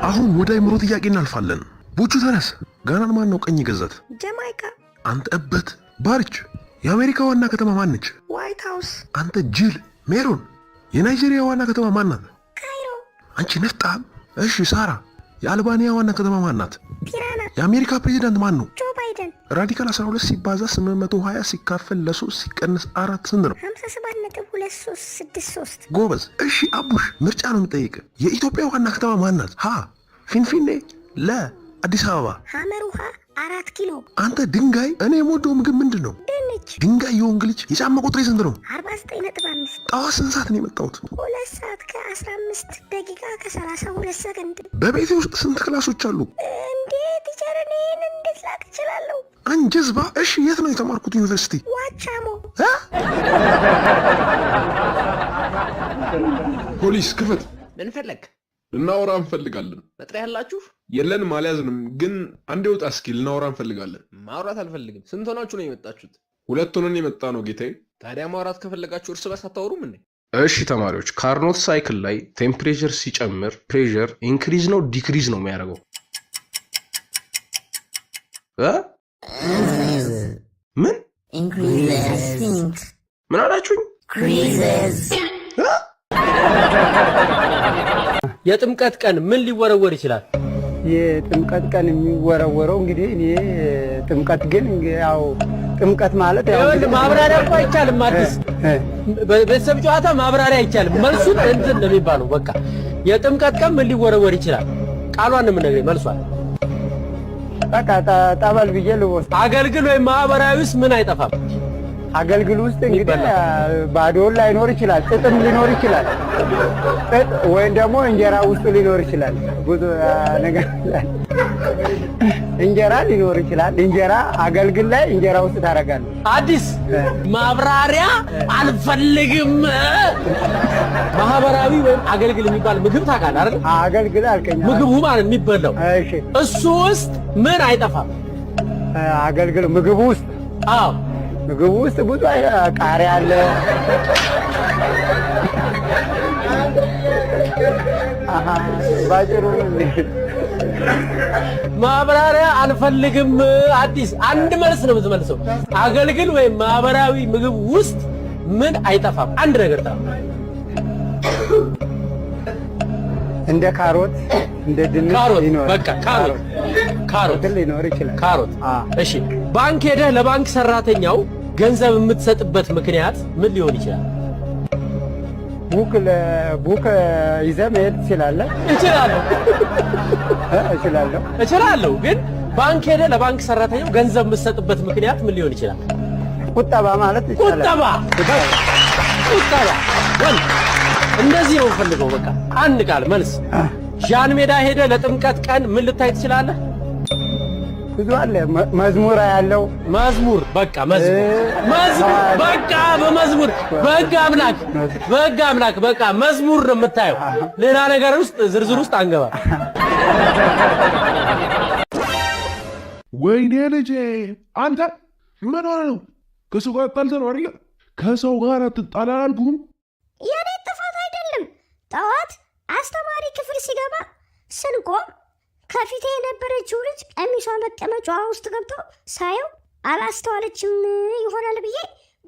አሁን ወደ አይምሮ ጥያቄ እናልፋለን። ቡቹ ተነስ። ጋናን ማን ነው ቅኝ የገዛት? ጀማይካ። አንተ እበት። ባርች፣ የአሜሪካ ዋና ከተማ ማን ነች? ዋይት ሃውስ። አንተ ጅል። ሜሮን፣ የናይጄሪያ ዋና ከተማ ማን ናት? ካይሮ። አንቺ ነፍጣም። እሺ ሳራ፣ የአልባንያ ዋና ከተማ ማን ናት? ቲራና። የአሜሪካ ፕሬዚዳንት ማን ነው? ጆ ባይደን። Radical 12 ሲባዛ 820 ሲካፈል ለ3 ሲቀንስ 4 ስንት ነው? 57.2363። ጎበዝ። እሺ አቡሽ፣ ምርጫ ነው የምጠይቅ። የኢትዮጵያ ዋና ከተማ ማን ናት? ሀ ፊንፊኔ፣ ለ አዲስ አበባ። ሐመር ውሃ 4 ኪሎ። አንተ ድንጋይ። እኔ የምወደው ምግብ ምንድን ነው? ድንች። ድንጋይ የሆንክ ልጅ፣ የጫማ ቁጥሬ ስንት ነው? 49.5። ጠዋት ስንት ሰዓት ነው የመጣሁት? 2 ሰዓት ከ15 ደቂቃ ከ32 ሰከንድ። በቤቴ ውስጥ ስንት ክላሶች አሉ? እንዴ teacher፣ እኔ ይህን እንዴት ላቅ እችላለሁ? አንጀዝባ። እሺ የት ነው የተማርኩት ዩኒቨርሲቲ? ዋቻሞ። እ? ፖሊስ ክፈት። ምን ፈለግ? ልናወራ እንፈልጋለን። መጥሪያ ያላችሁ? የለንም፣ አልያዝንም። ግን አንዴ ውጣ እስኪ ልናወራ እንፈልጋለን። ማውራት አልፈልግም። ስንት ሆናችሁ ነው የመጣችሁት? ሁለት ሆነን የመጣ ነው ጌታዬ። ታዲያ ማውራት ከፈለጋችሁ እርስ በርስ አታወሩም እንዴ? እሺ ተማሪዎች፣ Carnot cycle ላይ temperature ሲጨምር pressure increase ነው decrease ነው የሚያደርገው? እ? ምን ምን አላችሁኝ? እ? የጥምቀት ቀን ምን ሊወረወር ይችላል? የጥምቀት ቀን የሚወረወረው እንግዲህ እኔ ጥምቀት ግን ያው ጥምቀት ማለት ያው ይኸውልህ ማብራሪያ እኮ አይቻልም። አዲስ በቤተሰብ ጨዋታ ማብራሪያ አይቻልም። መልሱን እንትን ነው የሚባለው። በቃ የጥምቀት ቀን ምን ሊወረወር ይችላል? ቃሏን ነው የምነግርህ፣ መልሷን። በቃ ጠበል ብዬ ልወስድ። አገልግል ወይም ማህበራዊ ውስጥ ምን አይጠፋም? አገልግል ውስጥ እንግዲህ ባዶን ላይኖር ይችላል፣ ጥጥም ሊኖር ይችላል። ጥጥ ወይም ደግሞ እንጀራ ውስጡ ሊኖር ይችላል። ብዙ ነገር እንጀራ ሊኖር ይችላል። እንጀራ አገልግል ላይ እንጀራ ውስጥ ታደርጋለህ። አዲስ ማብራሪያ አልፈልግም። ማህበራዊ ወይም አገልግል የሚባል ምግብ ታውቃለህ አይደል? አገልግል አልከኝ። ምግቡ ማለት የሚበላው እሺ፣ እሱ ውስጥ ምን አይጠፋም? አገልግል ምግቡ ውስጥ አዎ። ምግቡ ውስጥ ብዙ ቃሪያ አለ። አሃ ባጭሩ ማብራሪያ አልፈልግም። አዲስ አንድ መልስ ነው የምትመልሰው። አገልግል ወይም ማህበራዊ ምግብ ውስጥ ምን አይጠፋም? አንድ ነገር ጥራ። እንደ ካሮት፣ እንደ ድንች ካሮት ሊኖር በቃ ካሮት፣ ካሮት ሊኖር ይችላል። ካሮት። እሺ፣ ባንክ ሄደህ ለባንክ ሰራተኛው ገንዘብ የምትሰጥበት ምክንያት ምን ሊሆን ይችላል? Book ይዘህ መሄድ ትችላለህ። እችላለሁ። እችላለሁ። እችላለሁ። ግን ባንክ ሄደህ ለባንክ ሰራተኛው ገንዘብ የምትሰጥበት ምክንያት ምን ሊሆን ይችላል? ቁጠባ ማለት ይቻላል። ቁጠባ፣ ቁጠባ። ወል እንደዚህ ነው የምፈልገው። በቃ አንድ ቃል መልስ። ዣን ሜዳ ሄደህ ለጥምቀት ቀን ምን ልታይ ትችላለህ? ብዙ አለ። መዝሙር ያለው። መዝሙር፣ በቃ መዝሙር፣ መዝሙር፣ በቃ በመዝሙር፣ በሕግ አምላክ፣ በሕግ አምላክ፣ በቃ መዝሙር ነው የምታየው። ሌላ ነገር ውስጥ ዝርዝር ውስጥ አንገባ። ወይኔ ልጄ፣ አንተ ምን ሆነህ ነው? ከሰው ጋር ጣልተህ ነው አይደለ? ከሰው ጋር አትጣላ አላልኩህም? የኔ ጥፋት አይደለም። ጠዋት አስተማሪ ክፍል ሲገባ ስንቆም ከፊቴ የነበረችው ልጅ ቀሚሷ መቀመጫዋ ውስጥ ገብቶ ሳየው አላስተዋለችም ይሆናል ብዬ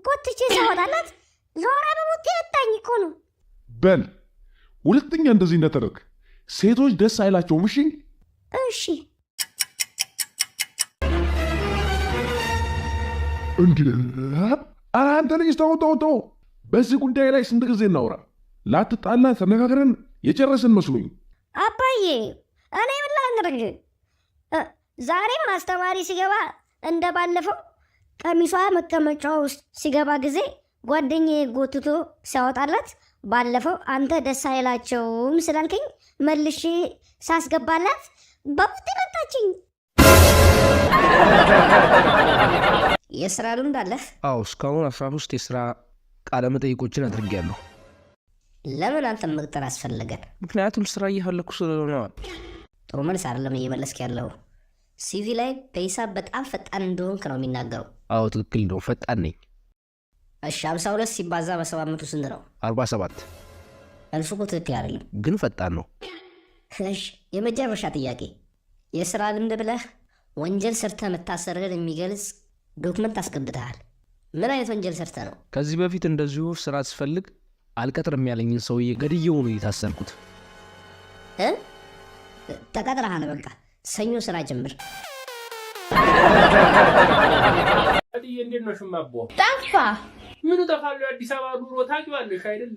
ጎትቼ ሳወጣላት ዞራ በቡጢ መታኝ እኮ ነው። በል ሁለተኛ እንደዚህ እንዳታደርግ። ሴቶች ደስ አይላቸውም። እሺ? እሺ። እንዴ! ኧረ አንተ ልጅ ተው ተው ተው። በዚህ ጉዳይ ላይ ስንት ጊዜ እናውራ? ላትጣላ ተነጋግረን የጨረስን መስሎኝ። አባዬ፣ እኔ ምን ላድርግ? ዛሬም አስተማሪ ሲገባ እንደ ባለፈው ቀሚሷ መቀመጫዋ ውስጥ ሲገባ ጊዜ ጓደኛዬ ጎትቶ ሲያወጣላት ባለፈው አንተ ደስ አይላቸውም ስላልከኝ መልሼ ሳስገባላት በቡጢ መታችኝ። የስራ ልምድ አለህ? አዎ፣ እስካሁን 13 የስራ ቃለ መጠይቆችን አድርጌያለሁ። ለምን አንተን መቅጠር አስፈለገን? ምክንያቱም ስራ እየፈለኩ ስለሆነ። ጥሩ መልስ አይደለም እየመለስክ ያለው። CV ላይ በሂሳብ በጣም ፈጣን እንደሆንክ ነው የሚናገረው። አዎ፣ ትክክል ነው፣ ፈጣን ነኝ። እሺ፣ 52 ሲባዛ በ700 ስንት ነው? 47። መልሱ እኮ ትክክል አይደለም። ግን ፈጣን ነው። እሺ፣ የመጨረሻ ጥያቄ። የሥራ ልምድ ብለህ ወንጀል ሰርተህ መታሰርህን የሚገልጽ document አስገብተሃል። ምን አይነት ወንጀል ሰርተህ ነው? ከዚህ በፊት እንደዚሁ ስራ ስፈልግ አልቀጥርም ያለኝን ሰውዬ ገድዬው ነው የታሰርኩት። እ? ተቀጥረሃል። በቃ ሰኞ ስራ ጀምር። እንዴት ነው ሽማቦ? ጠፋ። ምኑ ጠፋለሁ? የአዲስ አበባ ኑሮ ታውቂዋለሽ አይደል?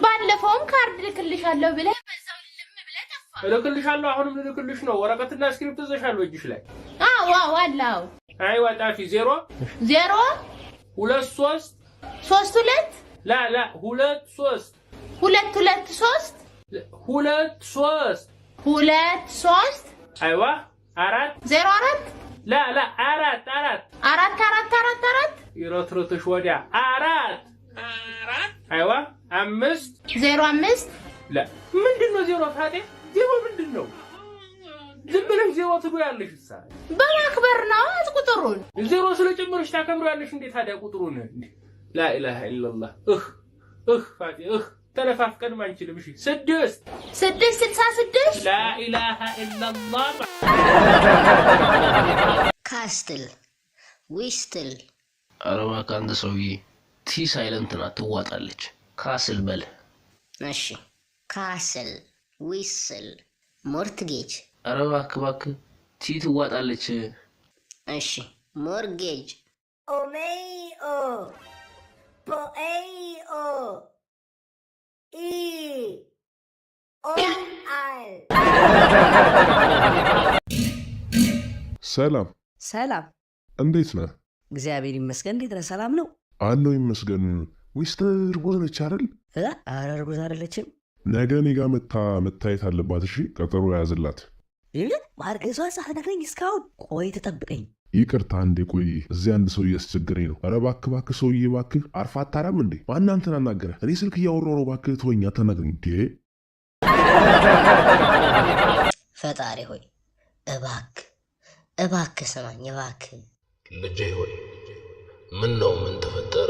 ባለፈውም ካርድ ልክልሻለሁ ብለህ በዛው ልም ብለህ ጠፋ። እልክልሻለሁ። አሁንም ልልክልሽ ነው። ወረቀትና እስክሪብቶ ይዘሻል እጅሽ ላይ? አዎ አዎ፣ አለ። አዎ። አይዋ ጣፊ 0 0 2 3 3 2 لا لا 2 3 2 2 3 2 3 2 3 አይዋ 4 0 4 لا لا 4 4 4 4 4 4 ይረትረትሽ ወዲያ 4 4 አይዋ 5 0 5 لا ምንድን ነው 0 ፋጤ? 0 ምንድን ነው? ዝም ብለሽ 0 ትጎያለሽ። እሳ በማክበር ነው ቁጥሩን። 0 ስለጨመርሽ ታከብሪያለሽ እንዴ ታዲያ ቁጥሩን? لا إله إلا الله። እህ እህ ፋጤ እህ፣ ተነፋፍቀንም አንችልም። እሺ 6 6 66 لا إله إلا الله። Castle whistle። ኧረ እባክህ አንተ ሰውዬ፣ T silent ናት ትዋጣለች። Castle በል። እሺ፣ castle whistle mortgage። ኧረ እባክህ እባክህ፣ T ትዋጣለች። እሺ፣ mortgage። ኦሜኦ ፖኤኦ ኢ ኦ አል። ሰላም። ሰላም። እንዴት ነህ? እግዚአብሔር ይመስገን። እንዴት ነህ? ሰላም ነው? አለሁ ይመስገን። ሚስትህ እርጉዝ ነች አይደል? እ? ኧረ እርጉዝ አይደለችም። ነገ እኔ ጋር መታ መታየት አለባት። እሺ ቀጠሮ ያዝላት። ይህ ማርገዟን ሳትነግረኝ እስካሁን? ቆይ ትጠብቀኝ። ይቅርታ እንዴ፣ ቆይ እዚህ አንድ ሰው እያስቸገረኝ ነው። ኧረ እባክህ እባክህ ሰውዬ እባክህ፣ አርፈህ አታራም እንዴ? ማን አንተን አናገረ? እኔ ስልክ እያወራሁ ነው። እባክህ ተወኝ፣ አታናግረኝ። እንዴ። ፈጣሪ ሆይ እባክህ እባክህ ስማኝ እባክህ። ልጄ ሆይ ምን ነው? ምን ተፈጠረ?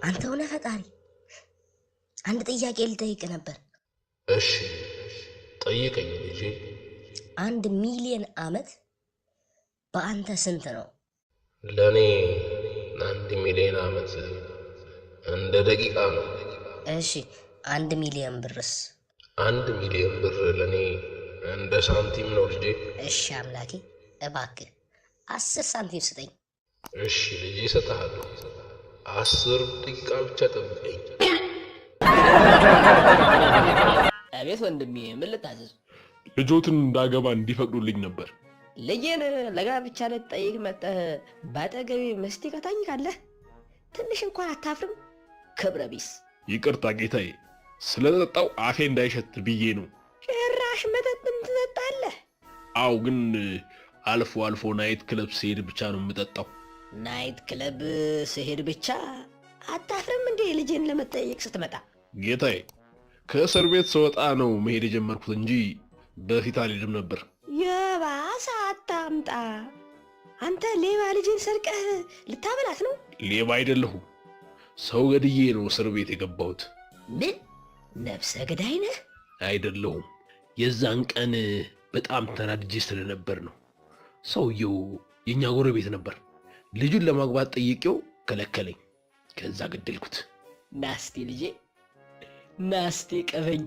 አንተ ሆነ ፈጣሪ፣ አንድ ጥያቄ ልጠይቅ ነበር። እሺ ጠይቀኝ ልጄ። 1 ሚሊዮን ዓመት በአንተ ስንት ነው? ለእኔ 1 ሚሊዮን ዓመት እንደ ደቂቃ ነው። እሺ፣ 1 ሚሊዮን ብርስ? 1 ሚሊዮን ብር ለእኔ እንደ ሳንቲም ነው ልጄ። እሺ አምላኬ እባክህ 10 ሳንቲም ስጠኝ። እሺ ልጄ እሰጥሃለሁ። 10 ደቂቃ ብቻ ጠብቀኝ። አቤት ወንድሜ፣ ምን ልታዘዝ? ልጆትን እንዳገባ እንዲፈቅዱልኝ ነበር። ልጄን ለጋብቻ ልትጠይቅ መጠህ በአጠገቤ መስቲካ ታኝካለህ? ትንሽ እንኳን አታፍርም? ክብረ ቢስ። ይቅርታ ጌታዬ፣ ስለጠጣው አፌ እንዳይሸት ብዬ ነው። ጭራሽ መጠጥም ትጠጣለህ? አው፣ ግን አልፎ አልፎ night club ስሄድ ብቻ ነው የምጠጣው። Night club ስሄድ ብቻ? አታፍርም እንዴ ልጄን ለመጠየቅ ስትመጣ? ጌታዬ፣ ከእስር ቤት ስወጣ ነው መሄድ የጀመርኩት እንጂ በፊት አልሄድም ነበር። የባሰ አታምጣ። አንተ ሌባ፣ ልጄን ሰርቀህ ልታበላት ነው? ሌባ አይደለሁም። ሰው ገድዬ ነው እስር ቤት የገባሁት። ምን ነፍሰ ገዳይ ነህ? አይደለሁም። የዛን ቀን በጣም ተናድጄ ስለነበር ነው። ሰውየው የእኛ ጎረቤት ነበር። ልጁን ለማግባት ጠይቄው ከለከለኝ። ከዛ ገደልኩት። ናስቲ ልጄ፣ ናስቲ ቀበኝ።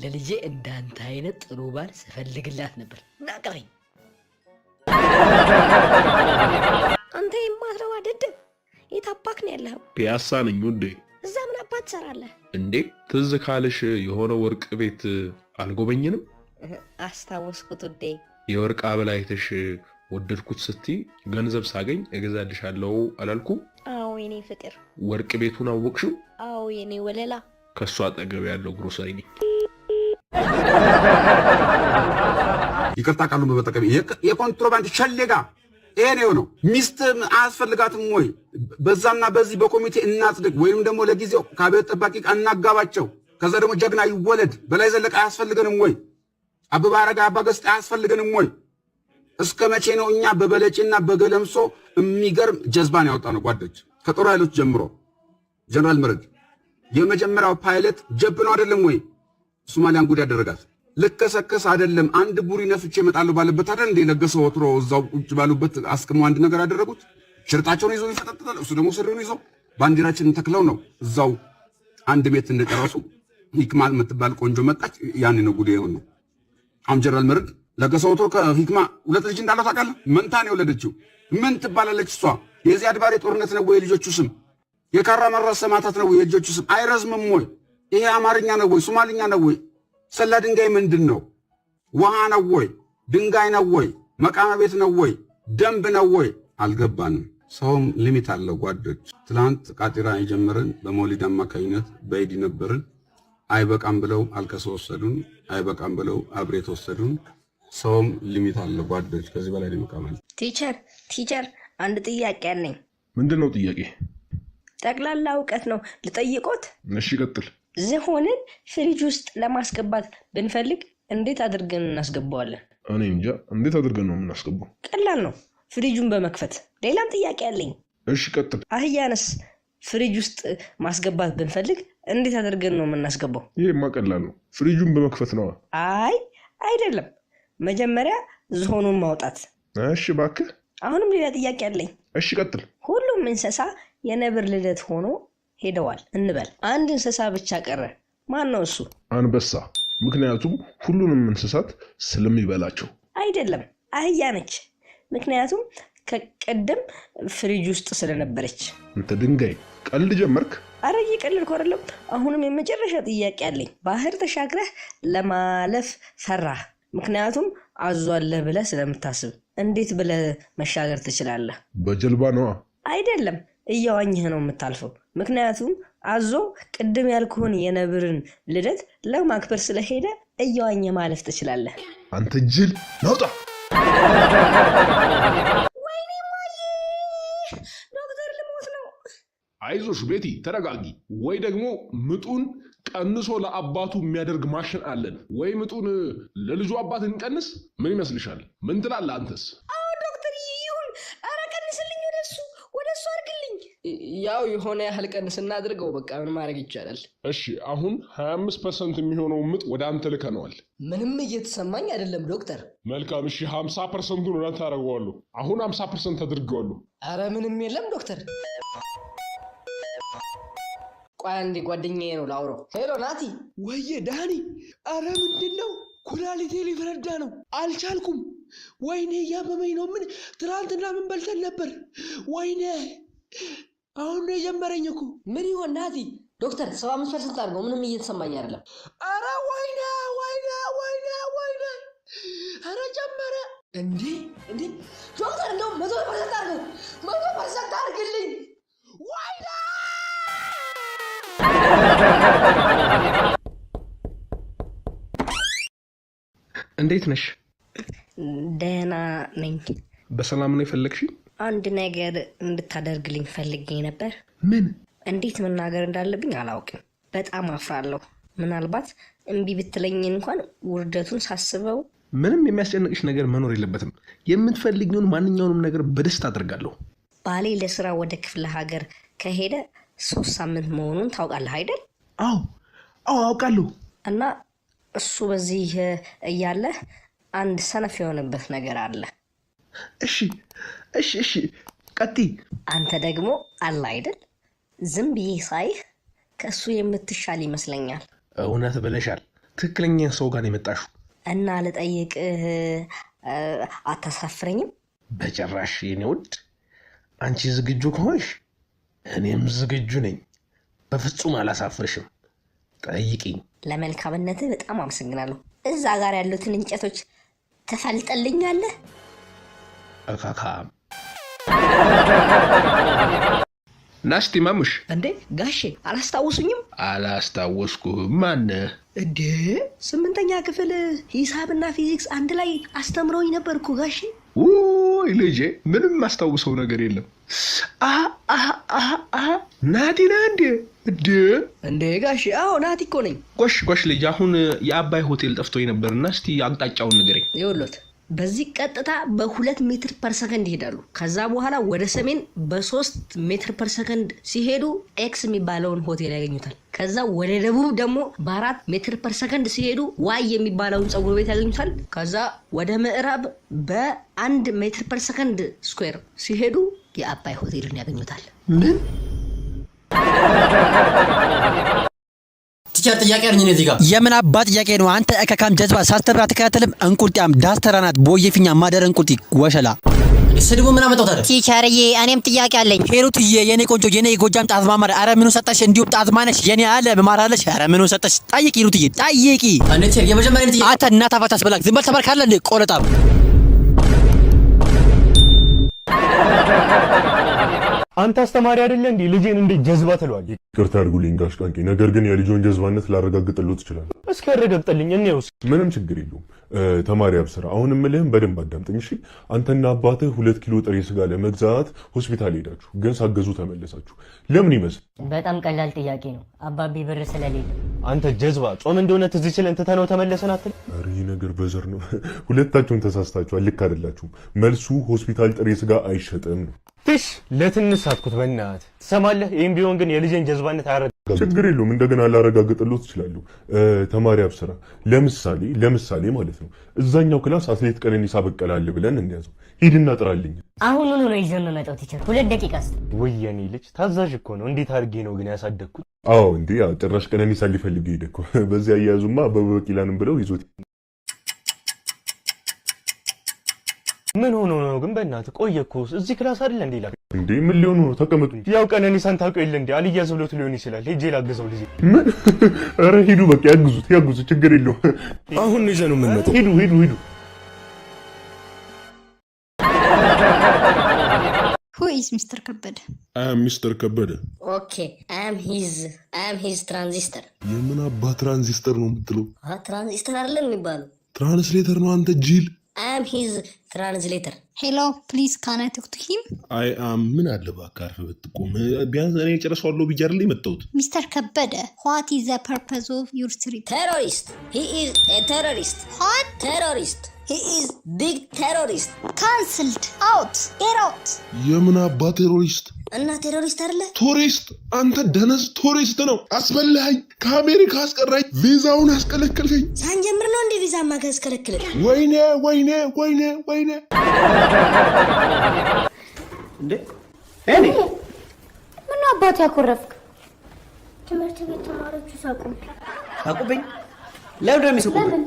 ለልጄ እንዳንተ አይነት ጥሩ ባል ስፈልግላት ነበር። ና ቀበኝ። አንተ የማትረባ ደደብ፣ የት አባክ ነው ያለኸው? ፒያሳ ነኝ ውዴ። እዛ ምን አባት ትሰራለህ? እንዴ፣ ትዝ ካለሽ የሆነ ወርቅ ቤት አልጎበኝንም? አስታወስኩት ውዴ። የወርቅ አበላ አይተሽ ወደድኩት ስትይ ገንዘብ ሳገኝ እገዛልሻለሁ አላልኩም? አዎ የኔ ፍቅር። ወርቅ ቤቱን አወቅሽው? አዎ የኔ ወለላ። ከእሱ አጠገብ ያለው ግሮሰሪ ነኝ። ይቅርታ ቃሉን በመጠቀም የኮንትሮባንድ ሸሌጋ ይሄ ነው የሆነው። ሚስት አያስፈልጋትም ወይ? በዛና በዚህ በኮሚቴ እናጽድቅ፣ ወይም ደግሞ ለጊዜው ከአብዮት ጠባቂ ጋር እናጋባቸው። ከዛ ደግሞ ጀግና ይወለድ። በላይ ዘለቀ አያስፈልገንም ወይ? አበበ አረጋይ፣ አባ ገስጥ አያስፈልገንም ወይ? እስከ መቼ ነው እኛ በበለጭና በገለምሶ የሚገርም ጀዝባን ያወጣ ነው? ጓዶች፣ ከጦር ኃይሎች ጀምሮ ጀነራል መረድ የመጀመሪያው ፓይለት ጀብ ነው አይደለም ወይ? ሶማሊያን ጉድ ያደረጋት። ልከሰከስ አይደለም፣ አንድ ቡሪ ነፍቼ እመጣለሁ ባለበት አይደል እንደ ለገሰ ወትሮ እዛው ቁጭ ባሉበት አስቅመው አንድ ነገር ያደረጉት። ሽርጣቸውን ይዘው ይፈጠጥጣል፣ እሱ ደግሞ ስሪውን ይዘው ባንዲራችንን ተክለው ነው እዛው አንድ ቤት እንደጨረሱ ሂክማ የምትባል ቆንጆ መጣች። ያኔ ነው ጉዴ የሆነው። አሁን ጀነራል መርድ ለገሰ ወትሮ ከሂክማ ሁለት ልጅ እንዳለው ታውቃለህ? መንታ ነው የወለደችው። ምን ትባላለች እሷ? የዚያድ ባሬ ጦርነት ነው ወይ የልጆቹ ስም? የካራ መራ ሰማዕታት ነው ወይ የልጆቹ ስም? አይረዝምም ወይ? ይሄ አማርኛ ነው ወይ ሶማልኛ ነው ወይ? ሰላ ድንጋይ ምንድን ነው? ውሃ ነው ወይ? ድንጋይ ነው ወይ? መቃመ ቤት ነው ወይ? ደንብ ነው ወይ? አልገባንም። ሰውም limit አለው ጓዶች። ትላንት ቃጢራ የጀመርን በመውሊድ አማካኝነት በኢድ ነበርን። አይበቃም ብለው አልከሰ ወሰዱን። አይበቃም ብለው አብሬት ወሰዱን። ሰውም limit አለው ጓዶች። ከዚህ በላይ ሊመቃማል። Teacher፣ teacher፣ አንድ ጥያቄ አለኝ። ምንድን ነው ጥያቄ? ጠቅላላ እውቀት ነው፣ ልጠይቆት? እሺ ቀጥል። ዝሆንን ፍሪጅ ውስጥ ለማስገባት ብንፈልግ እንዴት አድርገን እናስገባዋለን? እኔ እንጃ፣ እንዴት አድርገን ነው የምናስገባው? ቀላል ነው፣ ፍሪጁን በመክፈት። ሌላም ጥያቄ አለኝ። እሺ ቀጥል። አህያንስ ፍሪጅ ውስጥ ማስገባት ብንፈልግ እንዴት አድርገን ነው የምናስገባው? ይሄማ ቀላል ነው፣ ፍሪጁን በመክፈት ነዋ። አይ አይደለም፣ መጀመሪያ ዝሆኑን ማውጣት። እሺ እባክህ። አሁንም ሌላ ጥያቄ አለኝ። እሺ ቀጥል። ሁሉም እንስሳ የነብር ልደት ሆኖ ሄደዋል እንበል። አንድ እንስሳ ብቻ ቀረ። ማን ነው እሱ? አንበሳ። ምክንያቱም ሁሉንም እንስሳት ስለሚበላቸው። አይደለም፣ አህያ ነች። ምክንያቱም ከቀደም ፍሪጅ ውስጥ ስለነበረች። አንተ ድንጋይ ቀልድ ጀመርክ? አረ እየቀለድኩ አይደለም። አሁንም የመጨረሻ ጥያቄ አለኝ። ባህር ተሻግረህ ለማለፍ ፈራህ፣ ምክንያቱም አዞ አለ ብለህ ስለምታስብ፣ እንዴት ብለህ መሻገር ትችላለህ? በጀልባ ነዋ። አይደለም፣ እየዋኘህ ነው የምታልፈው። ምክንያቱም አዞ ቅድም ያልኩህን የነብርን ልደት ለማክበር ስለሄደ እየዋኘህ ማለፍ ትችላለህ። አንተ ጅል ናውጣ! ወይኔ ማዬ፣ ዶክተር ልሞት ነው። አይዞሽ ቤቲ ተረጋጊ። ወይ ደግሞ ምጡን ቀንሶ ለአባቱ የሚያደርግ ማሽን አለን። ወይ ምጡን ለልጁ አባት እንቀንስ። ምን ይመስልሻል? ምን ትላለህ አንተስ? አዎ ዶክተር ይሁን። ኧረ ቀንስልኝ፣ ወደሱ ወደሱ አድርግልኝ። ያው የሆነ ያህል ቀንስ እናድርገው። በቃ ምን ማድረግ ይቻላል? እሺ አሁን 25% የሚሆነው ምጥ ወደ አንተ ልከነዋል። ምንም እየተሰማኝ አይደለም ዶክተር። መልካም እሺ፣ 50%ቱን ወደ አንተ አደርገዋለሁ። አሁን 50% አድርገዋለሁ። አረ ምንም የለም ዶክተር። ቆይ አንዴ ጓደኛዬ ነው ላውራው። Hello ናቲ። ወየ ዳኒ፣ አረ ምንድን ነው? ኩላሊቴ ሊፈነዳ ነው፣ አልቻልኩም። ወይኔ እያመመኝ ነው። ምን ትናንትና ምን በልተን ነበር? ወይኔ አሁን ነው የጀመረኝ እኮ። ምን ይሆን ናቲ? ዶክተር 75% አድርገው፣ ምንም እየተሰማኝ አይደለም። አረ ወይኔ ወይኔ ወይኔ ወይኔ፣ አረ ጀመረ እንዴ እንዴ! ዶክተር እንደውም 100% አድርገው፣ 100% አድርግልኝ። ወይኔ እንዴት ነሽ? ደህና ነኝ። በሰላም ነው የፈለግሽኝ? አንድ ነገር እንድታደርግልኝ ፈልጌ ነበር። ምን? እንዴት መናገር እንዳለብኝ አላውቅም። በጣም አፍራለሁ። ምናልባት እምቢ ብትለኝ እንኳን ውርደቱን ሳስበው። ምንም የሚያስጨንቅሽ ነገር መኖር የለበትም። የምትፈልጊውን ማንኛውንም ነገር በደስታ አድርጋለሁ። ባሌ ለስራ ወደ ክፍለ ሀገር ከሄደ 3 ሳምንት መሆኑን ታውቃለህ አይደል? አዎ አዎ፣ አውቃለሁ። እና እሱ በዚህ እያለ አንድ ሰነፍ የሆነበት ነገር አለ። እሺ እሺ እሺ፣ ቀጥይ። አንተ ደግሞ አለ አይደል? ዝም ብዬ ሳይህ ከእሱ የምትሻል ይመስለኛል። እውነት ብለሻል። ትክክለኛ ሰው ጋር ነው የመጣሽው። እና ልጠይቅህ፣ አታሳፍረኝም? በጭራሽ የኔ ውድ። አንቺ ዝግጁ ከሆንሽ እኔም ዝግጁ ነኝ። በፍጹም አላሳፍርሽም። ጠይቂኝ። ለመልካምነትህ በጣም አመሰግናለሁ። እዛ ጋር ያሉትን እንጨቶች ትፈልጥልኛለህ? እካካም ናስቲ ማሙሽ። እንዴ ጋሼ አላስታውሱኝም? አላስታወስኩም። ማነህ? እንዴ 8ኛ ክፍል ሂሳብና ፊዚክስ አንድ ላይ አስተምረውኝ ነበር እኮ ጋሼ። ውይ ልጄ፣ ምንም ማስታውሰው ነገር የለም። ናቲ ነህ እንዴ? እንዴ እንዴ ጋሼ፣ አዎ ናቲ እኮ ነኝ። ጎሽ ጎሽ ልጅ፣ አሁን የአባይ ሆቴል ጠፍቶኝ ነበርና እስቲ አቅጣጫውን ንገረኝ። ይኸውልዎት በዚህ ቀጥታ በ2 meter per second ይሄዳሉ። ከዛ በኋላ ወደ ሰሜን በ3 meter per second ሲሄዱ X የሚባለውን ሆቴል ያገኙታል። ከዛ ወደ ደቡብ ደግሞ በ4 meter per second ሲሄዱ Y የሚባለውን ፀጉር ቤት ያገኙታል። ከዛ ወደ ምዕራብ በ1 meter per second square ሲሄዱ የአባይ ሆቴልን ያገኙታል። ምን? Teacher፣ ጥያቄ አለኝ እኔ እዚህ ጋር። የምን አባ ጥያቄ ነው? አንተ እከካም ጀዝባ፣ ሳስተምር አትከታተልም። እንቁልጤያም ዳስተራ ናት ቦዬ ፊኛ ማደር እንቁልጢ ወሸላ። ስድቡ ምን አመጣው ታዲያ? Teacher ዬ፣ እኔም ጥያቄ አለኝ። ሄሩትዬ የኔ ቆንጆ፣ የኔ የጎጃም ጣዝማ ማር፣ አረ ምኑ ሰጠሽ? እንዲሁም ጣዝማነሽ የኔ አለ ማራለሽ። አረ ምኑ ሰጠሽ? ጠይቂ ሄሩትዬ፣ ጠይቂ። አንዴ teacher፣ የመጀመሪያ ጥያቄ። አንተ እናት አባት አስበላክ። ዝም በል፣ ተባርካለህ እንዴ ቆለጣም። አንተ አስተማሪ አይደለ እንዴ? ልጄን እንዴት ጀዝባ ትለዋለህ? ይቅርታ ያድርጉልኝ ጋሽ ቃንቄ፣ ነገር ግን የልጆን ጀዝባነት ላረጋግጥልዎት እችላለሁ። እስኪ ያረጋግጥልኝ እኔው። ምንም ችግር የለውም። ተማሪ አብስራ፣ አሁን የምልህም በደንብ አዳምጠኝ እሺ። አንተና አባትህ 2 ኪሎ ጥሬ ስጋ ለመግዛት ሆስፒታል ሄዳችሁ፣ ግን ሳትገዙ ተመለሳችሁ። ለምን ይመስል? በጣም ቀላል ጥያቄ ነው። አባቢ ብር ስለሌለ። አንተ ጀዝባ፣ ጾም እንደሆነ ትዝ ሲለን ትተነው ተመለሰን አትል? ኧረ ይህ ነገር በዘር ነው። ሁለታችሁም ተሳስታችኋል። ልክ አይደላችሁም። መልሱ ሆስፒታል ጥሬ ስጋ አይሸጥም ነው። ትሽ ለትንሽ ሳትኩት በእናትህ፣ ትሰማለህ? ይህም ቢሆን ግን የልጄን ጀዝባነት አያረጋግጥም። ችግር የለውም። እንደገና ላረጋግጥልዎት እችላለሁ። ተማሪ አብስራ፣ ለምሳሌ ማለት ነው፣ እዛኛው class አትሌት ቀነኒሳ በቀለ አለ ብለን እንያዘው። ሂድና ጥራልኝ። አሁኑኑ ነው ይዤ የምመጣው teacher። 2 ደቂቃ ስጥ። ውይ የኔ ልጅ ታዛዥ እኮ ነው። እንዴት አድርጌ ነው ግን ያሳደግኩት? አዎ እንዴ፣ ያው ጭራሽ ቀነኒሳ ሊፈልግ ሄደ እኮ። በዚህ አያያዙማ አበበ ቢቂላንም ብለው ይዞት ምን ሆኖ ነው ግን? በእናትህ ቆየ እኮ፣ እዚህ class አይደለ እንዴ ይላል። እንዴ፣ ምን ሊሆኑ ነው? ተቀመጡ እንጂ። ያው ቀነኒሳን ታውቀው የለ እንዴ? አልያዝ ብሎት ሊሆን ይችላል። ሄጄ ላግዘው ልጄ። ምን? ኧረ ሂዱ በቃ፣ ያግዙት ያግዙት፣ ችግር የለውም። አሁን ይዘህ ነው የምንመጣው። ሂዱ ሂዱ ሂዱ። Who is Mister ከበደ? I'm Mister ከበደ። Okay, I'm his transistor። የምን አባ ትራንዚስተር ነው የምትለው? ትራንዚስተር አይደለም የሚባለው። Translator ነው አንተ ጅል። I'm his translator። Hello, please, can I talk to him? I am። ምን አለ እባክህ አርፈህ ብትቆም። ቢያንስ እኔ ጨርሰዋለሁ ብዬ አይደል የመጣሁት። ሚስተር ከበደ፣ what is the purpose of your trip? Terrorist, he is a terrorist። What? Terrorist, he is big terrorist። Cancelled, out, get out። የምን አባ terrorist? እና terrorist አይደለ? ቱሪስት፣ አንተ ደነዝ፣ ቱሪስት ነው። አስበላኸኝ፣ ከአሜሪካ አስቀራኝ፣ ቪዛውን አስከለከልከኝ። ሳንጀምር ነው እንደ ቪዛ ማከስከለክልን። ወይኔ ወይኔ ወይኔ ወይኔ። እንዴ እኔ ምነው አባቱ ያኮረፍክ? ትምህርት ቤት ተማሪዎቹ ሳቁብኝ። ሳቁብኝ? ለምንድን ነው የሚስቁብኝ? ለምን?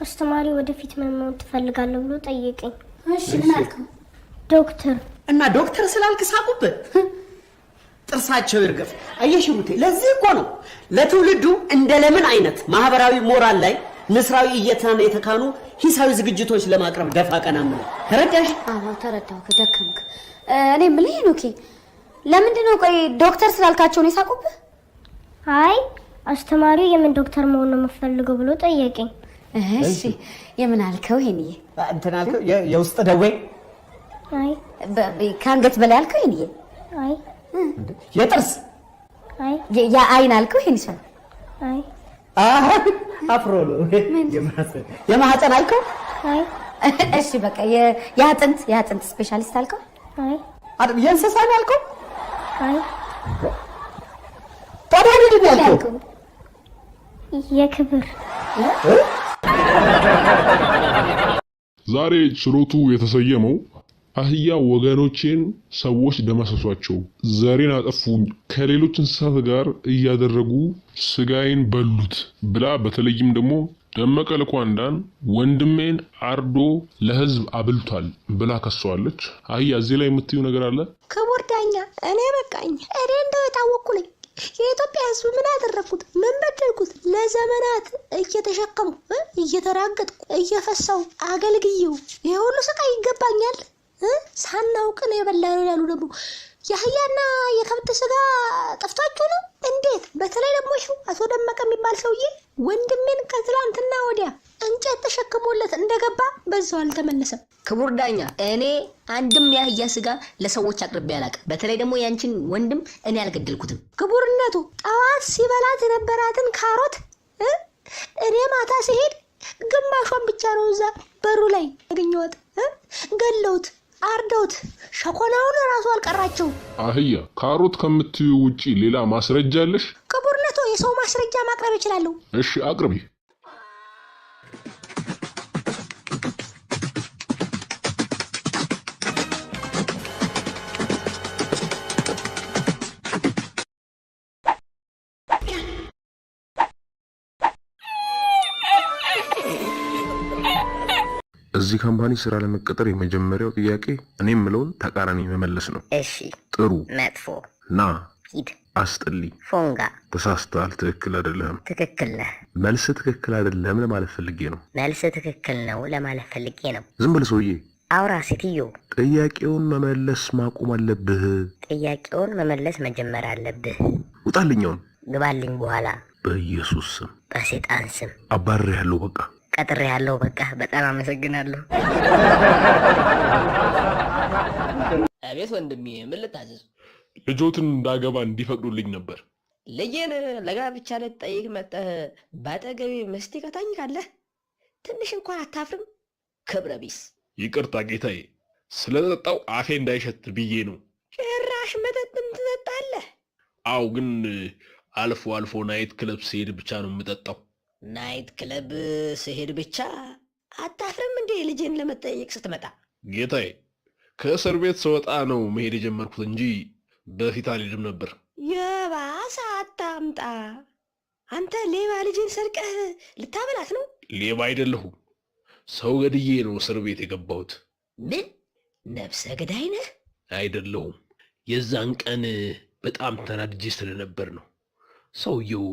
አስተማሪ ወደፊት ምን መሆን ትፈልጋለህ ብሎ ጠየቀኝ። እሺ፣ ምን አልከው? ዶክተር። እና ዶክተር ስላልክ ሳቁብህ? ጥርሳቸው ይርገፍ። አየሽ ሩቴ፣ ለዚህ እኮ ነው ለትውልዱ እንደ ለምን አይነት ማህበራዊ ሞራል ላይ ንስራዊ እይታን የተካኑ ሂሳዊ ዝግጅቶች ለማቅረብ ደፋ ቀና የምለው። ተረዳሽ? አዎ ተረዳሁ። ከደከምክ። እኔ የምልህ ሄኖኬ፣ ለምንድን ነው ቆይ ዶክተር ስላልካቸው ነው የሳቁብህ? አይ፣ አስተማሪው የምን ዶክተር መሆን ነው የምፈልገው ብሎ ጠየቀኝ። እሺ፣ የምን አልከው ሄንዬ? እንትን አልከው፣ የውስጥ ደዌ። አይ። ከአንገት በላይ አልከው ሄንዬ? አይ። የጥርስ። አይ። የአይን አልከው ሄንሻ? አይ። አፍሮ ነው። የማህፀን አልከው? አይ። እሺ በቃ የአጥንት specialist አልከው? አይ። የእንስሳ ነው ያልከው? አይ። ታዲያ ምንድን ነው ያልከው? የክብር። ዛሬ ችሎቱ የተሰየመው አህያ ወገኖቼን ሰዎች ደመሰሷቸው፣ ዘሬን አጠፉኝ፣ ከሌሎች እንስሳት ጋር እያደረጉ ስጋዬን በሉት ብላ፣ በተለይም ደግሞ ደመቀ ልኳንዳን ወንድሜን አርዶ ለህዝብ አብልቷል ብላ ከሰዋለች። አህያ፣ እዚህ ላይ የምትዩ ነገር አለ? ክቡር ዳኛ፣ እኔ በቃኝ። እኔ እንደው የታወቅኩ ነኝ። የኢትዮጵያ ሕዝብ ምን አደረግኩት? ምን በደልኩት? ለዘመናት እየተሸከምኩ፣ እየተራገጥኩ፣ እየፈሳው አገልግዬው ይሄ ሁሉ ስቃይ ይገባኛል? ሳናውቅ ነው የበላነው ይላሉ። ደግሞ የአህያና የከብት ስጋ ጠፍቷችሁ ነው እንዴት? በተለይ ደግሞ ይኸው አቶ ደመቀ የሚባል ሰውዬ ወንድሜን ከትላንትና ወዲያ እንጨት ተሸክሞለት እንደገባ በዛው አልተመለሰም። ክቡር ዳኛ፣ እኔ አንድም የአህያ ስጋ ለሰዎች አቅርቤ አላውቅም። በተለይ ደግሞ ያንቺን ወንድም እኔ አልገደልኩትም። ክቡርነቱ፣ ጠዋት ሲበላት የነበራትን ካሮት እኔ ማታ ሲሄድ ግማሿን ብቻ ነው እዛ በሩ ላይ ያገኘኋት። ገለውት፣ አርደውት፣ ሸኮናውን እራሱ አልቀራቸው። አህያ፣ ካሮት ከምትዩ ውጪ ሌላ ማስረጃ አለሽ? ክቡርነቶ፣ የሰው ማስረጃ ማቅረብ እችላለሁ። እሺ አቅርቢ። እዚህ company ስራ ለመቀጠር የመጀመሪያው ጥያቄ እኔ የምለውን ተቃራኒ መመለስ ነው። እሺ። ጥሩ፣ መጥፎ፣ ና፣ ሂድ፣ አስጥሊ፣ ፎንጋ፣ ተሳስተሃል፣ ትክክል አይደለህም። ትክክል ነህ። መልስ ትክክል አይደለም ለማለት ፈልጌ ነው። መልስ ትክክል ነው ለማለት ፈልጌ ነው። ዝም በል ሰውዬ። አውራ ሴትዮ። ጥያቄውን መመለስ ማቆም አለብህ። ጥያቄውን መመለስ መጀመር አለብህ። ውጣልኛውን ግባልኝ በኋላ። በኢየሱስ ስም፣ በሴጣን ስም አባርሬሃለሁ። በቃ ቀጥሬ ያለው። በቃ በጣም አመሰግናለሁ። አቤት ወንድሜ፣ ምን ልታዘዝ? ልጆትን እንዳገባ እንዲፈቅዱልኝ ነበር። ልጄን ለጋብቻ ልትጠይቅ መጠህ በአጠገቤ መስቲካ ታኝካለህ? ትንሽ እንኳን አታፍርም? ክብረ ቢስ። ይቅርታ ጌታዬ፣ ስለጠጣው አፌ እንዳይሸት ብዬ ነው። ጭራሽ መጠጥም ትጠጣለህ? አው፣ ግን አልፎ አልፎ night club ስሄድ ብቻ ነው የምጠጣው። Night club ስሄድ ብቻ? አታፍርም እንዴ ልጄን ለመጠየቅ ስትመጣ? ጌታዬ፣ ከእስር ቤት ስወጣ ነው መሄድ የጀመርኩት እንጂ በፊት አልሄድም ነበር። የባሰ አታምጣ። አንተ ሌባ፣ ልጄን ሰርቀህ ልታበላት ነው? ሌባ አይደለሁም። ሰው ገድዬ ነው እስር ቤት የገባሁት። ምን ነፍሰ ገዳይ ነህ? አይደለሁም። የዛን ቀን በጣም ተናድጄ ስለነበር ነው። ሰውየው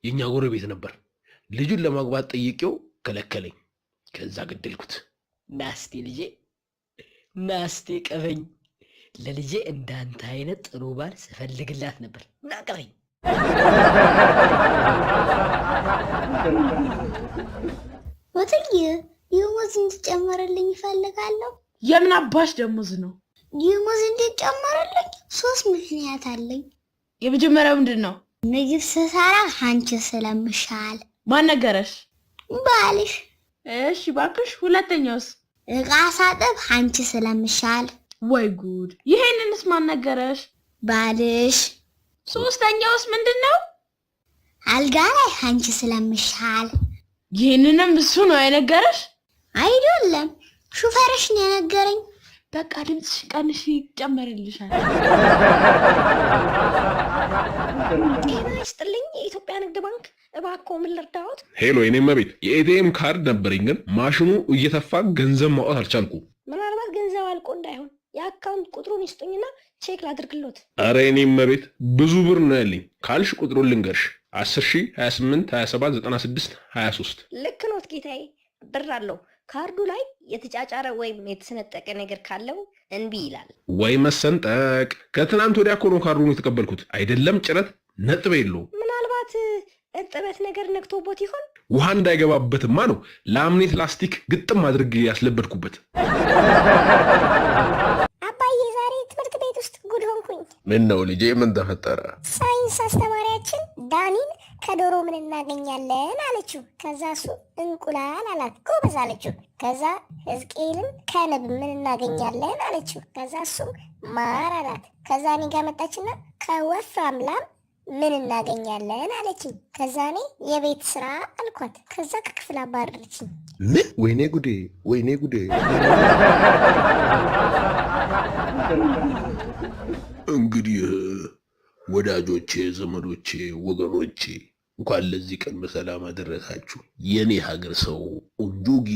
የእኛ ጎረቤት ነበር። ልጁን ለማግባት ጠይቄው ከለከለኝ። ከዛ ገደልኩት። ናስቲ ልጄ፣ ናስቲ ቀበኝ። ለልጄ እንዳንተ አይነት ጥሩ ባል ስፈልግላት ነበር። ና ቀበኝ። ወትዬ፣ ደሞዝ እንዲጨመርልኝ እፈልጋለሁ። የምን አባሽ ደሞዝ ነው? ደሞዝ እንዲጨመርልኝ 3 ምክንያት አለኝ። የመጀመሪያው ምንድን ነው? ምግብ ስሰራ አንቺ ስለምሻል። ማን ነገረሽ? ባልሽ። እሺ ባክሽ። ሁለተኛውስ? እቃ ሳጥብ አንቺ ስለምሻል። ወይ ጉድ! ይሄንንስ ማን ነገረሽ? ባልሽ። ሶስተኛውስ ምንድን ነው? አልጋ ላይ አንቺ ስለምሻል። ይህንንም እሱ ነው የነገረሽ? አይደለም፣ ሹፌርሽ ነው የነገረኝ። በቃ ድምፅሽ ቀንሽ፣ ይጨመርልሻል። ጤና ይስጥልኝ፣ የኢትዮጵያ ንግድ ባንክ፣ እባክዎ ምን ልርዳዎት? Hello የኔ እመቤት፣ የ ATM ካርድ ነበረኝ፣ ግን ማሽኑ እየተፋ ገንዘብ ማውጣት አልቻልኩ። ምናልባት ገንዘብ አልቆ እንዳይሆን የ account ቁጥሩን ይስጡኝና check ላድርግሎት። አረ የኔ እመቤት፣ ብዙ ብር ነው ያለኝ። ካልሽ ቁጥሩን ልንገርሽ፣ 10 ሺህ 28 27 96 23። ልክ ኖት ጌታዬ፣ ብር አለው። ካርዱ ላይ የተጫጫረ ወይም የተሰነጠቀ ነገር ካለው እንቢ ይላል። ወይ መሰንጠቅ! ከትናንት ወዲያ እኮ ነው ካርዱን የተቀበልኩት። አይደለም ጭረት ነጥብ የለውም። ምናልባት እርጥበት ነገር ነክቶቦት ይሆን? ውሃ እንዳይገባበትማ ነው ላምኔት ላስቲክ ግጥም አድርጌ ያስለበድኩበት። አባዬ፣ ዛሬ ትምህርት ቤት ውስጥ ጉድ ሆንኩኝ። ምን ነው ልጄ፣ ምን ተፈጠረ? ሳይንስ አስተማሪያችን ዳኒን ከዶሮ ምን እናገኛለን አለችው። ከዛ እሱ እንቁላል አላት። ጎበዝ አለችው። ከዛ ሕዝቅኤልን ከንብ ምን እናገኛለን አለችው። ከዛ እሱ ማር አላት። ከዛ እኔ ጋር መጣችና ከወፍራም ላም ምን እናገኛለን አለችኝ። ከዛ እኔ የቤት ስራ አልኳት። ከዛ ከክፍል አባረረችኝ። ምን? ወይኔ ጉዴ፣ ወይኔ ጉዴ። እንግዲህ ወዳጆቼ፣ ዘመዶቼ፣ ወገኖቼ፣ እንኳን ለዚህ ቀን በሰላም አደረሳችሁ። የኔ ሀገር ሰው ኡንጁጊ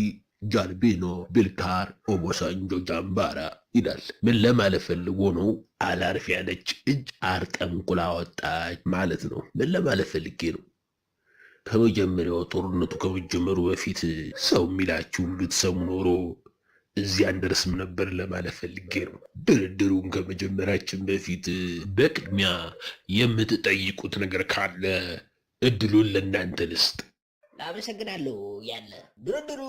ጃልቤኖ ቢልካር ኦቦሳንጆ ጃምባራ ይላል። ምን ለማለት ፈልጎ ነው? አላርፍ ያለች እጅ አርጠንቁላ ወጣች ማለት ነው። ምን ለማለት ፈልጌ ነው? ከመጀመሪያው ጦርነቱ ከመጀመሩ በፊት ሰው የሚላችሁን ብትሰሙ ኖሮ እዚህ አንደርስም ነበር ለማለት ፈልጌ ነው። ድርድሩን ከመጀመራችን በፊት በቅድሚያ የምትጠይቁት ነገር ካለ እድሉን ለእናንተ ልስጥ። አመሰግናለሁ። ያለ ድርድሩ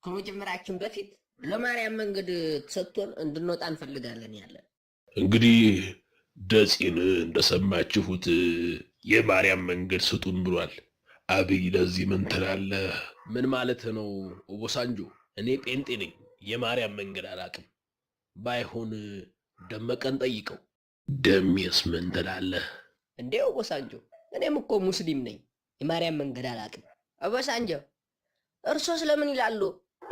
ከመጀመራችን በፊት ለማርያም መንገድ ተሰጥቶን እንድንወጣ እንፈልጋለን። ያለ እንግዲህ ደፂን እንደሰማችሁት የማርያም መንገድ ስጡን ብሏል። አብይ ለዚህ ምን ትላለህ? ምን ማለት ነው ኦቦሳንጆ? እኔ ጴንጤ ነኝ፣ የማርያም መንገድ አላቅም። ባይሆን ደመቀን ጠይቀው። ደሜስ ምን ትላለህ? እንዴ ኦቦሳንጆ፣ እኔም እኮ ሙስሊም ነኝ፣ የማርያም መንገድ አላቅም። ኦቦሳንጆ እርሶስ ለምን ይላሉ?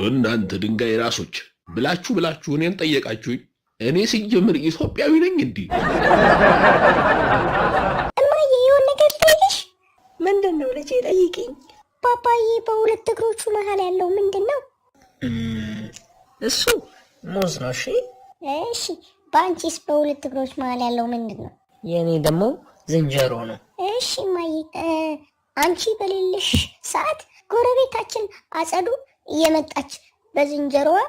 እናንተ ድንጋይ ራሶች ብላችሁ ብላችሁ እኔን ጠየቃችሁኝ። እኔ ሲጀምር ኢትዮጵያዊ ነኝ እንዲህ። እማዬ የሆነ ነገር ልጠይቅሽ። ምንድን ነው ልጄ? ጠይቂኝ። ፓፓዬ በሁለት እግሮቹ መሀል ያለው ምንድን ነው? እሱ ሙዝ ነው። እሺ እሺ፣ በአንቺስ በሁለት እግሮች መሀል ያለው ምንድን ነው? የእኔ ደግሞ ዝንጀሮ ነው። እሺ እማዬ፣ አንቺ በሌለሽ ሰዓት ጎረቤታችን አጸዱ እየመጣች በዝንጀሮዋ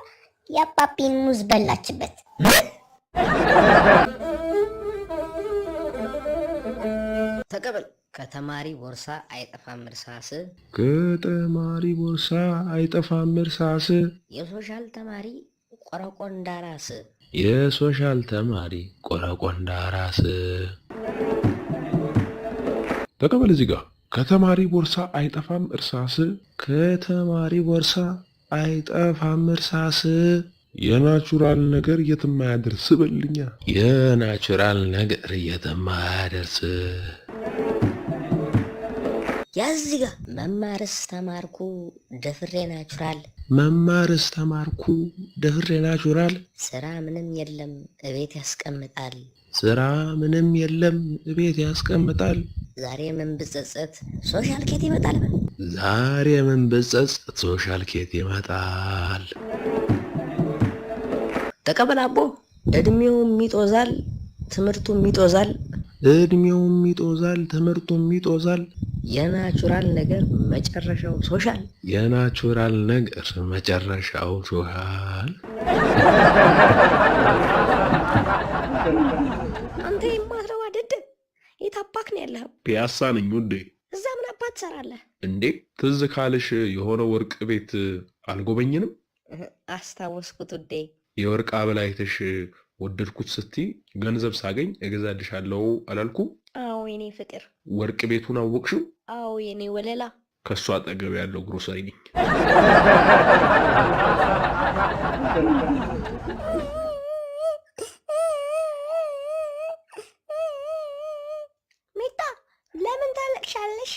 የአባቢን ሙዝ በላችበት። ተቀበል። ከተማሪ ቦርሳ አይጠፋም እርሳስ። ከተማሪ ቦርሳ አይጠፋም እርሳስ። የ social ተማሪ ቆረቆንዳ ራስ። የ social ተማሪ ቆረቆንዳ ራስ። ተቀበል እዚህ ጋር ከተማሪ ቦርሳ አይጠፋም እርሳስ። ከተማሪ ቦርሳ አይጠፋም እርሳስ። የ natural ነገር የትም አያደርስ በልኛ። የ natural ነገር የትም አያደርስ። ያዝ ጋ መማርስ ተማርኩ ደፍሬ natural። መማርስ ተማርኩ ደፍሬ natural። ስራ ምንም የለም እቤት ያስቀምጣል። ስራ ምንም የለም እቤት ያስቀምጣል። ዛሬ ምን ብጸጸት social ኬት ይመጣል። ዛሬ ምን ብጸጸት social ኬት ይመጣል። ተቀበል አቦ። እድሜውም ይጦዛል ትምህርቱም ይጦዛል። እድሜውም ይጦዛል ትምህርቱም ይጦዛል። የ natural ነገር መጨረሻው social። የ natural ነገር መጨረሻው social። አንተ የማትረባ ደደብ፣ የት አባክ ነው ያለኸው? ፒያሳ ነኝ ውዴ። እዛ ምን አባት ትሰራለህ? እንዴ ትዝ ካለሽ የሆነ ወርቅ ቤት አልጎበኝንም? አስታወስኩት ውዴ። የወርቅ ሐብል አይተሽ ወደድኩት ስትይ ገንዘብ ሳገኝ እገዛልሻለሁ አላልኩ? አዎ የኔ ፍቅር። ወርቅ ቤቱን አወቅሽው? አዎ የኔ ወለላ። ከእሱ አጠገብ ያለው ግሮሰሪ ነኝ። ሚጣ ለምን ታለቅሻለሽ?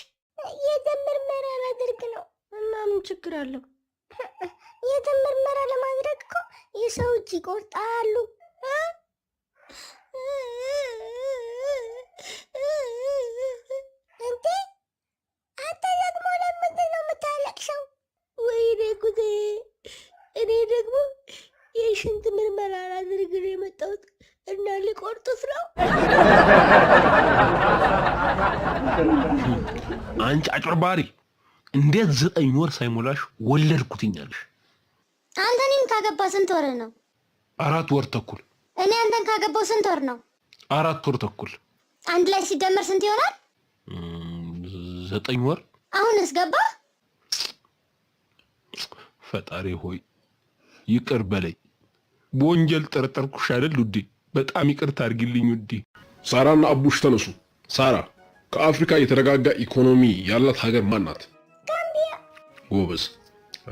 የደም ምርመራ ላደርግ ነው። እና ምን ችግር አለው? የደም ምርመራ ለማድረግ እኮ የሰው እጅ ይቆርጣሉ። እንዴ አንተ ደግሞ ለምንድን ነው የምታለቅሰው? ወይኔ ጉዴ! እኔ ደግሞ የሽንት ምርመራ ላደርግ ነው የመጣሁት እና ሊቆርጡት ነው። አንቺ አጭበርባሪ! እንዴት 9 ወር ሳይሞላሽ ወለድኩትኛለሽ? አንተ እኔን ካገባ ስንት ወር ነው? 4 ወር ተኩል። እኔ አንተን ካገባው ስንት ወር ነው? 4 ወር ተኩል። አንድ ላይ ሲደመር ስንት ይሆናል? 9 ወር። አሁንስ ገባ? ፈጣሪ ሆይ ይቅር በለኝ። በወንጀል ጠረጠርኩሽ አይደል ውዴ? በጣም ይቅርታ አድርጊልኝ ውዴ። ሳራና አቡሽ ተነሱ። ሳራ፣ ከአፍሪካ የተረጋጋ ኢኮኖሚ ያላት ሀገር ማን ናት? ጎበዝ።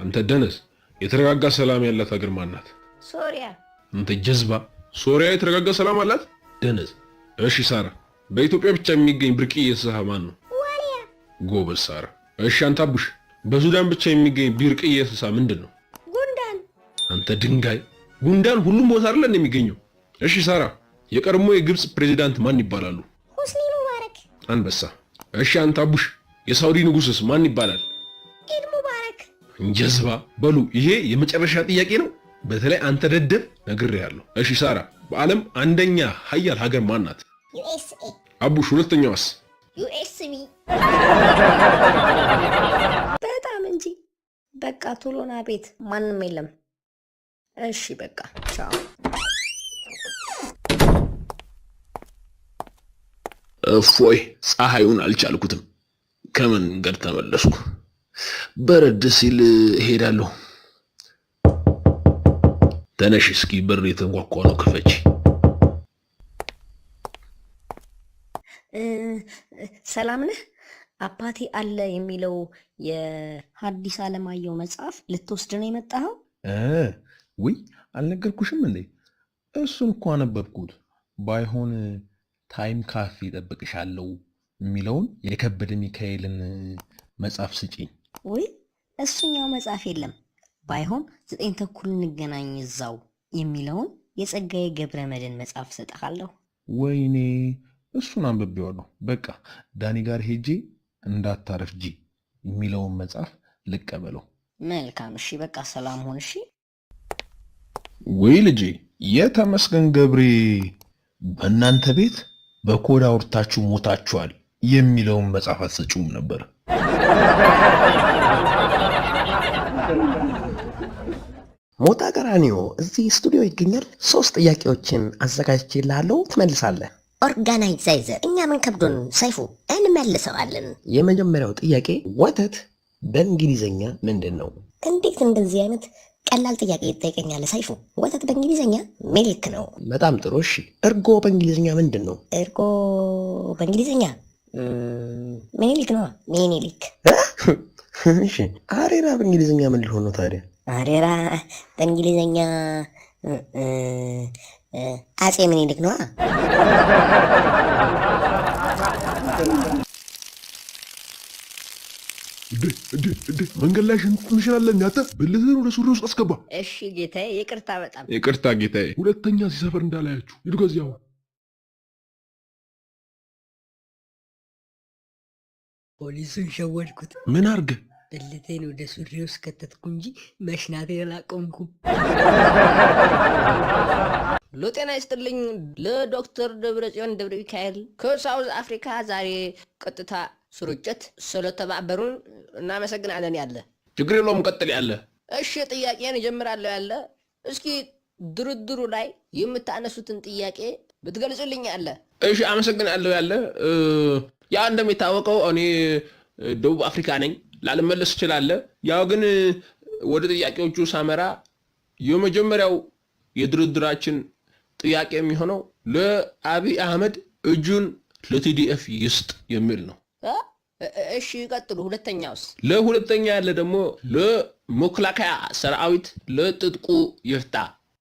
አንተ ደነዝ፣ የተረጋጋ ሰላም ያላት ሀገር ማን ናት? ሶሪያ። አንተ ጀዝባ፣ ሶሪያ የተረጋጋ ሰላም አላት? ደነዝ። እሺ ሳራ፣ በኢትዮጵያ ብቻ የሚገኝ ብርቅዬ እንስሳ ማን ነው? ጎበዝ ሳራ። እሺ አንተ አቡሽ፣ በሱዳን ብቻ የሚገኝ ብርቅዬ እንስሳ ምንድን ነው? ጉንዳን። አንተ ድንጋይ፣ ጉንዳን ሁሉም ቦታ አይደለ እንደሚገኘው? እሺ ሳራ፣ የቀድሞ የግብፅ ፕሬዚዳንት ማን ይባላሉ? ሁስኒ ሙባረክ። አንበሳ። እሺ አንተ አቡሽ፣ የሳውዲ ንጉስስ ማን ይባላል? ኢድ ሙባረክ። ጀዝባ። በሉ ይሄ የመጨረሻ ጥያቄ ነው። በተለይ አንተ ደደብ ነግሬሃለሁ። እሺ ሳራ፣ በዓለም አንደኛ ሀያል ሀገር ማን ናት? USA። አቡሽ፣ ሁለተኛዋስ? USB። በጣም እንጂ። በቃ ቶሎ ና ቤት፣ ማንም የለም። እሺ በቃ ቻው። እፎይ፣ ፀሐዩን አልቻልኩትም። ከመንገድ ተመለስኩ። በረድ ሲል እሄዳለሁ። ተነሽ እስኪ፣ በር የተንኳኳ ነው፣ ክፈች። ሰላም ነህ? አባቴ አለ የሚለው የሐዲስ ዓለማየሁ መጽሐፍ ልትወስድ ነው የመጣኸው? ውይ አልነገርኩሽም እንዴ? እሱን እኮ አነበብኩት። ባይሆን ታይም ካፌ እጠብቅሻለሁ የሚለውን የከበደ ሚካኤልን መጽሐፍ ስጪኝ። ውይ እሱኛው መጽሐፍ የለም። ባይሆን 9:30 እንገናኝ እዛው የሚለውን የጸጋዬ ገብረ መድኅን መጽሐፍ እሰጥሃለሁ። ወይኔ እሱን አንብቤዋለሁ። በቃ ዳኒ ጋር ሄጄ እንዳታረፍጂ የሚለውን መጽሐፍ ልቀበለው። መልካም እሺ፣ በቃ ሰላም ሁን እሺ። ወይ ልጄ፣ የተመስገን ገብሬ በእናንተ ቤት በኮዳ አውርታችሁ ሞታችኋል የሚለውን መጽሐፍ አትሰጪውም ነበር። ሞጣ ቀራኒዮ እዚህ ስቱዲዮ ይገኛል። ሶስት ጥያቄዎችን አዘጋጅቼልሃለሁ፣ ትመልሳለህ። Organizer፣ እኛ ምን ከብዶን ሰይፉ እንመልሰዋለን። የመጀመሪያው ጥያቄ ወተት በእንግሊዘኛ ምንድን ነው? እንዴት እንደዚህ አይነት ቀላል ጥያቄ ይጠይቀኛል ሰይፉ? ወተት በእንግሊዘኛ milk ነው። በጣም ጥሩ። እሺ፣ እርጎ በእንግሊዘኛ ምንድን ነው? እርጎ በእንግሊዘኛ ሚኒሊክ ነዋ። ሚኒሊክ። እሺ፣ አሬራ በእንግሊዘኛ ምን ሊሆን ነው ታዲያ? አሬራ በእንግሊዘኛ አጼ ምኒልክ ነዋ። እንዴ እንዴ እንዴ! መንገድ ላይ ሽንት ትሸናለህ? አንተ ብልትህን ወደ ሱሪ ውስጥ አስገባ። እሺ ጌታዬ፣ ይቅርታ በጣም ይቅርታ ጌታዬ። ሁለተኛ እዚህ ሰፈር እንዳላያችሁ ሂዱ ከዚህ አሁን። ፖሊሱን ሸወድኩት። ምን አርገህ? ብልቴን ወደ ሱሪ ውስጥ ከተትኩ እንጂ መሽናቴን አላቆምኩም። ጤና ይስጥልኝ ለዶክተር ደብረጽዮን ደብረ ሚካኤል ከሳውዝ አፍሪካ ዛሬ ቀጥታ ስርጭት ስለተባበሩን እናመሰግናለን። ያለ ችግር የለውም ቀጥል ያለ። እሺ ጥያቄን እጀምራለሁ። ያለ እስኪ ድርድሩ ላይ የምታነሱትን ጥያቄ ብትገልጹልኝ። ያለ እሺ አመሰግናለሁ። ያለ ያ እንደሚታወቀው እኔ ደቡብ አፍሪካ ነኝ፣ ላልመለስ እችላለሁ። ያው ግን ወደ ጥያቄዎቹ ሳመራ የመጀመሪያው የድርድራችን ጥያቄ የሚሆነው ለአብይ አህመድ እጁን ለቲዲኤፍ ይስጥ የሚል ነው። እሺ ቀጥሉ። ሁለተኛውስ? ለሁለተኛ ያለ ደግሞ ለመከላከያ ሰራዊት ለጥጥቁ ይፍታ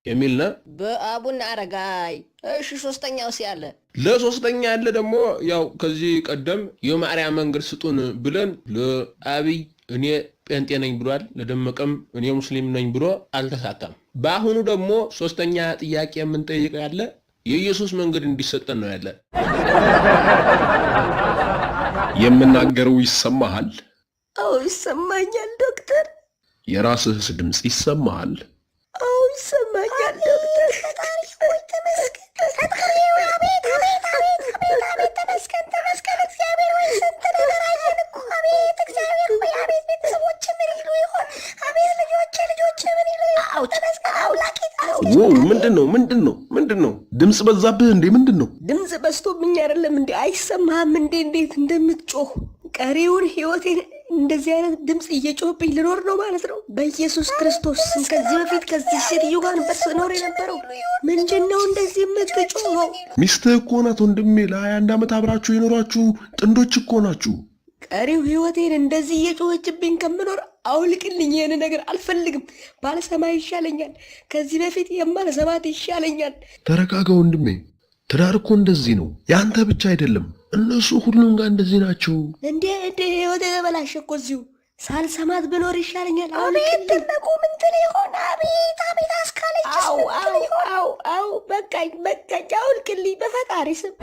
የሚል ነው። በአቡነ አረጋይ። እሺ ሶስተኛውስ ያለ? ለሶስተኛ ያለ ደግሞ ያው ከዚህ ቀደም የማርያም መንገድ ስጡን ብለን ለአብይ እኔ ጴንጤ ነኝ ብሏል፣ ለደመቀም እኔ ሙስሊም ነኝ ብሎ አልተሳካም። በአሁኑ ደግሞ ሶስተኛ ጥያቄ የምንጠይቀው ያለ የኢየሱስ መንገድ እንዲሰጠን ነው ያለ። የምናገረው ይሰማሃል? አዎ ይሰማኛል ዶክተር። የራስህስ ድምፅ ይሰማሃል? አዎ ይሰማኛል ዶክተር። ፈጣሪ ሆይ ተመስገን፣ ፈጣሪ ሆይ አቤት አቤት አቤት አቤት አቤት ተመስገን ተመስገን እግዚአብሔር ሆይ ስንት ነገር አየን እኮ አቤት እግዚአብሔር ሆይ አቤት ቤተሰቦች ምን ይሉ ይሆን? አቤት ልጆቼ ልጆቼ ምን ይሉ ይሆን? ተመስገን አምላኬ። Wow! ምንድን ነው ምንድን ነው ምንድን ነው? ድምፅ በዛብህ እንዴ? ምንድን ነው? ድምፅ በዝቶብኝ አይደለም እንዴ? አይሰማህም እንዴ? እንዴት እንደምትጮህ ቀሪውን ህይወቴን እንደዚህ አይነት ድምፅ እየጮህብኝ ልኖር ነው ማለት ነው። በኢየሱስ ክርስቶስ ስም ከዚህ በፊት ከዚህ ሴትዮ ጋር ነበር ስኖር የነበረው። ምንድን ነው እንደዚህ የምትጮኸው? ሚስትህ እኮ ናት ወንድሜ። ለ21 ዓመት አብራችሁ የኖራችሁ ጥንዶች እኮ ናችሁ። ቀሪው ህይወቴን እንደዚህ እየጮኸችብኝ ከምኖር አውልቅልኝ። ይህን ነገር አልፈልግም። ባልሰማ ይሻለኛል። ከዚህ በፊት የማልሰማት ይሻለኛል። ተረጋጋ ወንድሜ። ትዳር እኮ እንደዚህ ነው። የአንተ ብቻ አይደለም፣ እነሱ ሁሉም ጋር እንደዚህ ናቸው። እንዴ እንዴ ህይወቴ የተበላሸ እኮ እዚሁ ሳልሰማት ብኖር ይሻለኛል። አቤት ደመቁ ምን ትል ይሆን? አቤት አቤት አስካለች። አው አው አው አው በቃኝ በቃኝ፣ አውልቅልኝ በፈጣሪ ስም።